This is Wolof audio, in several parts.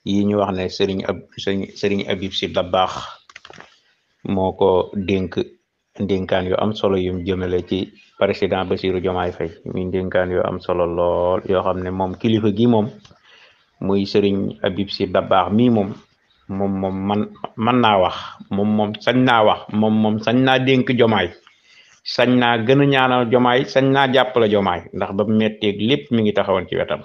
yi ñu wax ne Serigne Habib Sy Dabakh moo ko dénk ndénkaan yu am solo yum jëmale ci président Bassirou Diomaye Faye muy ndénkaan yu am solo lool yoo xam ne moom kilifa gi moom muy Serigne Habib Sy Dabakh mii moom man naa wax moom sañ naa wax moom sañ naa dénk Diomaye sañ naa gën a ñaanal Diomaye sañ naa jàppale Diomaye ndax ba metteeg lépp mi ngi taxawoon ci wetam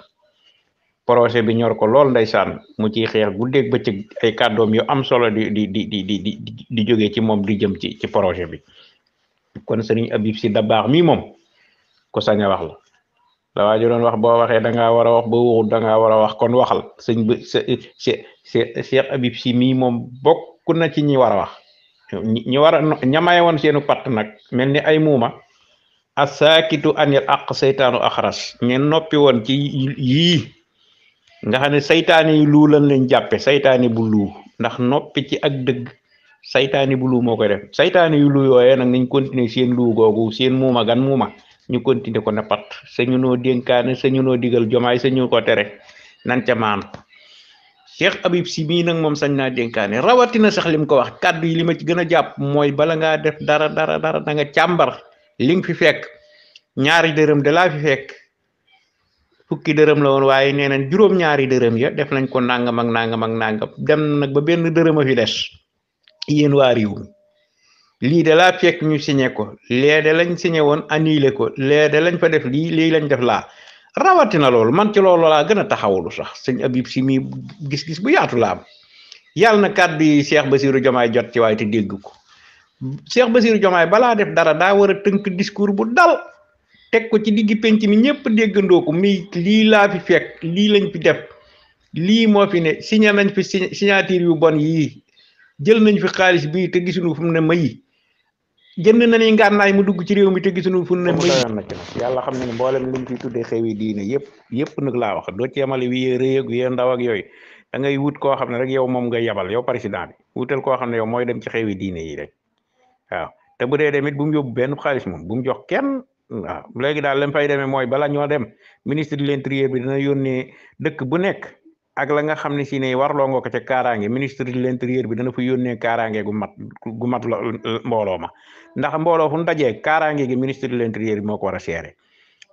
projet bi ñor ko lool ndeysaan mu ciy xeex guddeeg bëccëg ay kàddoom yu am solo di jóge ci moom di jëm ci projet bi kon Serigne Habib Sy Dabakh mii moom ko sañ a wax la waa ji doon wax boo waxee da ngaa war a wax ba waxut da ngaa war a wax kon waxal sëñ bi Cheikh Habib Sy mii moom bokk na ci ñi war a wax ñi war a ñamaye woon seenu patt nag mel ni ay muuma asaakitu anil aq seytaanu axras ñeen noppi woon ci yii nga xam ne saytaane yu luu lan lañ jàppe saytaane bu luu ndax noppi ci ak dëgg saytaane bu luu moo koy def saytaane yu luu yooyee nag nañ continuer seen luu googu seen muuma gan muuma ñu continuer ko ne pat sañu noo dénkaane sañu noo digal Diomaye sañu ko tere nan ca maanu Cheikh Habib Sy mii nag moom sañ naa dénkaane rawatina sax lim ko wax kàddu yi li ma ci gën a jàpp mooy bala ngaa def dara da nga càmbar li nga fi fekk ñaari dërëm de laa fi fekk fukki dërëm la woon waaye nee nañ juróom-ñaari dërëm ya def nañ ko nangam ak nangam dem nag ba benn dërëm a fi des yéen waa réew mi lii de laa fekk ñu signé ko lee de lañ signé woon annulé ko lee de lañ fa def lii lañ def laa rawatina loolu man ci loolu laa gën a taxawulu sax sëñ Habib Sy mi gis-gis bu yaatu la am yàlla na kàddu yi Cheikh Bassirou Diomaye jot ci waaye te dégg ko Cheikh Bassirou Diomaye balaa def dara daa war a tënk discours bu dal teg ko ci diggi penc mi ñëpp déggandoo ko mi lii laa fi fekk lii lañ fi def lii moo fi ne signé nañ fi signature yu bon yii jël nañ fi xaalis bii te gisuñu fu mu ne mayi jënd nañu ngànnaay mu dugg ci réew mi te gisuñu fu mu ne mayi na ci nag yàlla xam ne ne mboolem liñ fi tuddee xewi diine yëpp nag laa wax doo ci yemale wi rëy ak wi ndaw ak yooyu da ngay wut koo xam ne rek yow moom nga yabal yow président bi wutal koo xam ne yow mooy dem ci xewi diine yi rek waaw te bu dee demit bu mu yóbbu benn xaalis moom bu mu jox kenn waaw léegi daal lam fay demee mooy bala ñoo dem ministre de l'intérieur bi dina yónnee dëkk bu nekk ak la nga xam ne si ne warloo nga ko ca kaaraange ministre de l'intérieur bi dana fa yónnee kaaraange gu mat mbooloo ma ndax mbooloo fu mu dajee kaaraange gi ministre de l'intérieur bi moo ko war a seere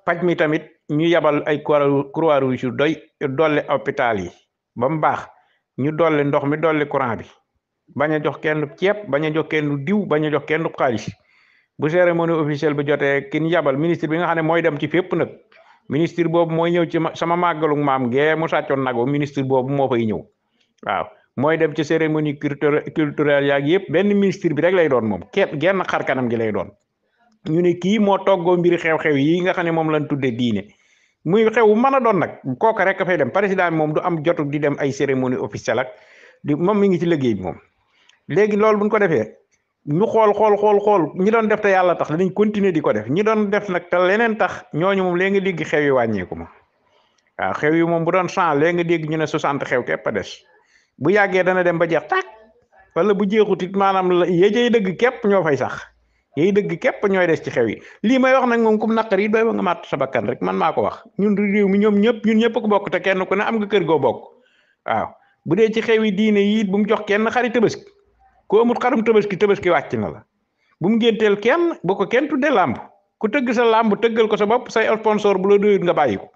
paj mi tamit ñu yabal ay Croix-Rouge yu dolli hôpital yi ba mu baax ñu dolli ndox mi dolli courant bi bañ a jox kenn ceeb bañ a jox kenn diw bañ a jox kenn xaalis bu cérémonie officielle bi jotee kin yabal ministre bi nga xam ne mooy dem ci fépp nag ministre boobu mooy ñëw ci sama màggalu maam gee mu sàccoon nagu ministre boobu moo fay ñëw waaw mooy dem ci cérémonie culturelle yaag yëpp benn ministre bi rek lay doon moom genn xar kanam gi lay doon ñu ne kii moo toggoo mbiri xew-xew yi nga xam ne moom lañ tuddee diine muy xew mën a doon nag kooka rek a fay dem président bi moom du am jotu di dem ay cérémonie officielle ak di moom mi ngi ci liggéey bi moom léegi loolu buñ ko defee ñu xool ñi doon def te yàlla tax danañ continuer di ko def ñi doon def nag te leneen tax ñooñu moom léegi nga dégg xew yi wàññeeku ma waaw xew yi moom bu doon 100 léegi nga dégg ñu ne 60 xew képp a des bu yàggee dana dem ba jeex tàkk wala bu jeexut it maanaam yéejay dëgg képp ñoo fay sax yéy dëgg képp ñooy des ci xew yi lii may wax nag moom kum naqar yi doy ba nga màtt sa bakkan rek man maa ko wax ñun réew mi ñun ñëpp ko bokk te kenn ku ne am nga kër goo bokk waaw bu dee ci xew yi diine yi bu mu jox kenn xari Tabaski ku amul xarum Tabaski wàcc na la bu mu génteel kenn bu ko kenn tuddee làmb ku tëgg sa làmb tëggal ko sa bopp say sponsor bu la doyut nga bàyyi ko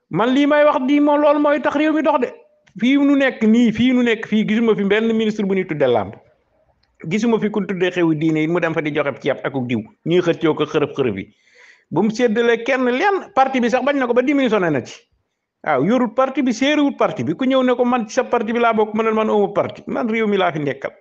man lii may wax di moom loolu mooy tax réew mi dox de fii nu nekk fii gisuma fi benn ministre bu ñuy tuddee làmb gisuma fi ku tuddee xewu diine yi mu dem fa di joxe ceeb ak diw ñuy xëccoo ko xërëb yi bu mu séddalee kenn lenn parti bi sax bañ na ko ba démissionné na ci waaw yorut parti bi séeréwut parti bi ku ñëw ne ko man ci sa parti bi laa bokk man amu parti man réew mi laa fi nekkal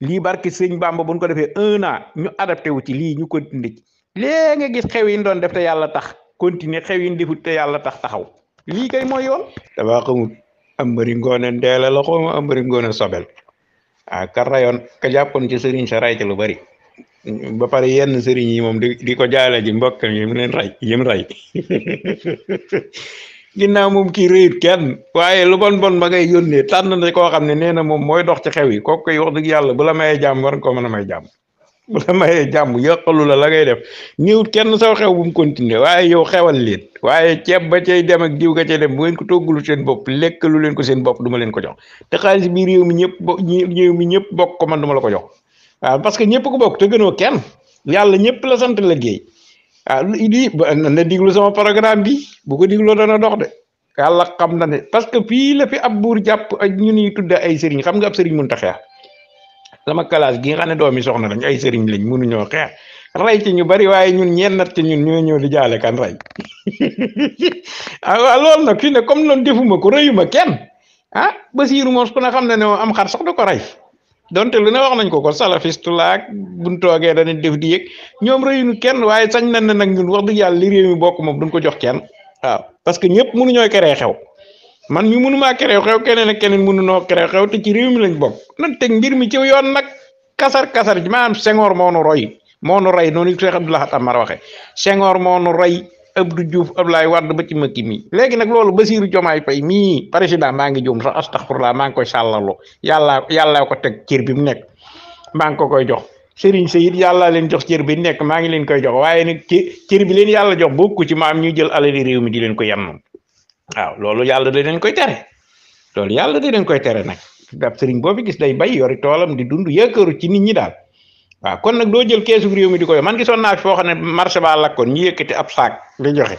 lii barki sëñ Bamba bu ñu ko defee 1 an ñu adapté wu ci lii ñu continuer ci léegi nga gis xew yi ñu doon def te yàlla tax continuer xew yi ñu defut te yàlla tax taxaw lii kay mooy yoon. damaa xamul am bëri ngoone ndeela la xaw ma am bëri ngoone sobel ka rayoon ka jàppoon ci sëriñ sa ray ci lu bari ba pare yenn sëriñ yi moom di ko jaale ji mbokk yi mu leen ray ginnaaw moom kii réyut kenn waaye lu bon ba ngay yónnee tànn na koo xam ne nee na moom mooy dox ci xew yi kooku koy wax dëgg yàlla bu la mayee jàmm war nga koo mën a may jàmm bu la mayee jàmm yàqalu la ngay def ñëwut kenn saw xew bu mu continuer waaye yow xewal leen waaye ceeb ba cay dem ak diw ga cay dem bu ngeen ko toggulu seen bopp lekk lu leen ko seen bopp duma leen ko jox te xaalis bi réew mi ñëpp bokk ko man duma la ko jox waaw parce que ñëpp ko bokk te gënoo kenn yàlla ñëpp la sant liggéey waaw lii na diglu sama programme bi bu ko digloo dana dox de yàlla xam na ne parce que fii la fi ab buur jàpp ak ñu ñuy tudde ay sëriñ xam nga ab sëriñ mënut a xeex sama classe gi nga xam ne doomi soxna lañ ay sëriñ lañ mënuñoo xeex rey ci ñu bari waaye ñun ñennat ci ñun ñoo ñëw di jaale kan rey ah waaw loolu nag fii ne comme noonu defuma ko rëyuma kenn ah Basiiru moos ku ne xam ne ne am xar sax du ko rey donte lu ne wax nañ ko salafiste laak buñ toogee dañuy def di yëg ñoom rëyuñu kenn waaye sañ nañ ne nag ñun wax dëgg yàlla li réew mi bokk moom duñ ko jox kenn waaw parce que ñëpp mënuñoo keree xew man mi mënumaa keree xew keneen ak keneen mënunoo keree xew te ci réew mi lañ bokk nan teg mbir mi ci yoon nag kasar ji maanaam Senghor moo nu roy moo nu rey noonu Cheikh Abdou Lahad Amar waxe Senghor moo nu rey Abdou Diouf Abdoulaye Wade ba ci Macky mi léegi nag loolu Bassirou Diomaye Faye mii président maa ngi juum sax astaghfirullah maa ngi koy sàllalu yàlla ko teg cër bi mu nekk maa ngi ko koy jox Serigne Seyid yàlla leen jox cër bi nekk maa ngi leen koy jox waaye nag cër bi leen yàlla jox bokku ci maam ñuy jël alali réew mi di leen ko yenn waaw loolu yàlla da leen koy tere loolu yàlla da leen koy tere nag dab Serigne boo fi gis day bay yori toolam di dund yaakaaru ci nit ñi daal waaw kon nag doo jël keesu réew mi di ko man gisoon naa fi foo xam ne marché ba lakkoon ñu yëkkati ab saak di joxe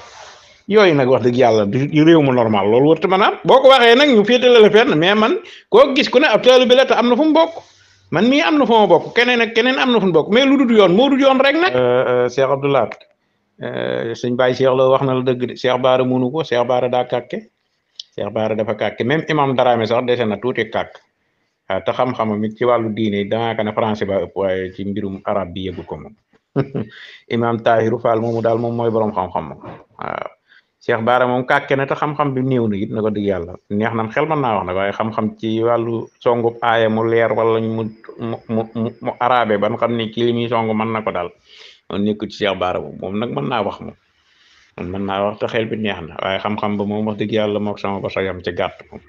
yooyu nag wax dëgg yàlla du réew mu normal loolu wërta mën a am boo ko waxee nag ñu féetale la fenn mais man koo gis ku ne ab taalibe la te am na fu mu bokk man mii am na fu ma bokk keneen ak keneen am na fu mu bokk mais lu dul yoon moo dul yoon rek nag. Cheikh Abdou Lahad sëñ Baye Cheikh la wax na la dëgg de Cheikh Baara munu ko Cheikh Baara daa kàkke Cheikh Baara dafa kàkke même imam Dramé sax dese na tuuti kàkk waaw te xam-xamam it ci wàllu diine daanaka ne français ba ëpp waaye ci mbirum arab bi yëgul ko moom imam Tahiru Fall moomu daal moom mooy borom xam-xam moom waaw Cheikh Baara moom kàkke na te xam-xam bi néew na it na ko dëgg yàlla neex na xel mën naa wax nag waaye xam-xam ci wàllu songu aaya mu leer wala mu arabe ban xam ni kii li muy song mën na ko daal moom nekku ci Cheikh Baara moom nag mën naa wax moom mën naa wax te xel bi neex na waaye xam-xam ba moom wax dëgg yàlla mook sama ba yam ci gàtt moom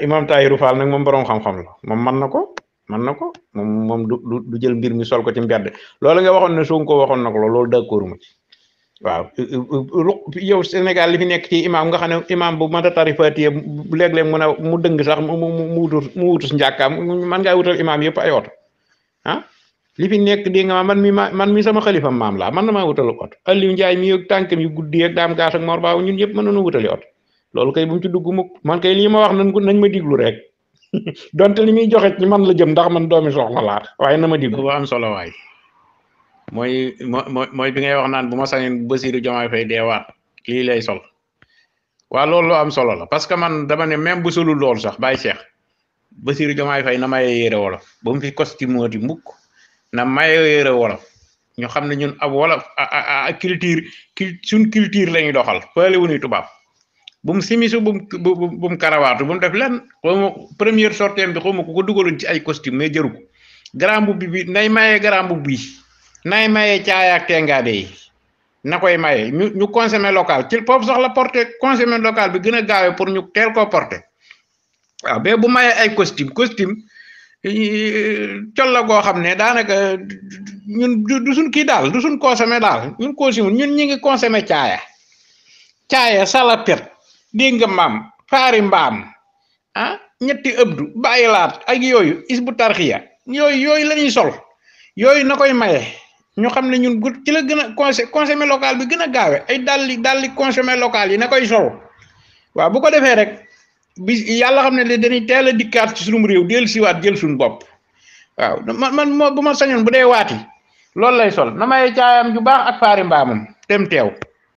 imam Tahiru Fall nag moom borom xam-xam la moom mën na ko moom du jël mbir mi sol ko ci mbedd loolu nga waxoon ne Sonko waxoon na ko loolu d'accord ma ci waaw yow Sénégal li fi nekk ci imam nga xam ne imam bu mën a tarifatiye léeg-léeg mu dëng sax mu wutus njàkkaam man ngaa wutal imam yëpp ay oto ah li fi nekk di nga man mi sama xalifa maam laa man na maa wutalu oto Aliou Ndiaye mi ak tànkam yu guddi ak daam gaas ak Mor Baaw ñun yëpp mën nañu wutali oto loolu kay bu mu ci dugg mukk man kay lii ma wax nañ ma diglu rek donte li muy joxe ci man la jëm ndax man doomi soxla laa waaye na ma diglu ba am solo waay mooy bi ngay wax naan bu ma sañoon Bassirou Diomaye Faye deewaat lii lay sol waaw loolu lu am solo la parce que man dama ne même bu solul loolu sax Baye Cheikh Bassirou Diomaye Faye na maye yére wolof ba mu fi costume di mukk na maye yére wolof ñu xam ne ñun ab wolof suñ culture la ñuy doxal faale wu ñuy tubaab bu mu simisu bu mu karawaatu bu mu def lenn xawma première sortie bi xawma ko dugaloon ci ay costume mais jëru ko grand boubou bi nay maye grand boubou bi nay maye caaya ak tengaade yi na koy maye ñu consommer local ci foofu sax la porter consommer local bi gën a gaawee pour ñu teel koo porter waaw mais bu maye ay costume col la goo xam ne daanaka ñun du suñ kii daal du suñ consommer daal ñun consumer ñun ñi ngi consommer caaya salapet dégg nga maam faari mbaam ah ñetti ëbdu bàyyilaat ak yooyu isbu tarxiya yooyu la ñuy sol yooyu na koy maye ñu xam ne ñun ci la gën a consommer local bi gën a gaawe ay dalli consommer local yi na koy sol waaw bu ko defee rek bi yàlla xam ne dañuy teel a dikkaat ci suñu réew del siwaat jël suñu bopp waaw man bu ma sañoon bu dee waati loolu lay sol na maye caayam ju baax ak faari mbaamam tem teew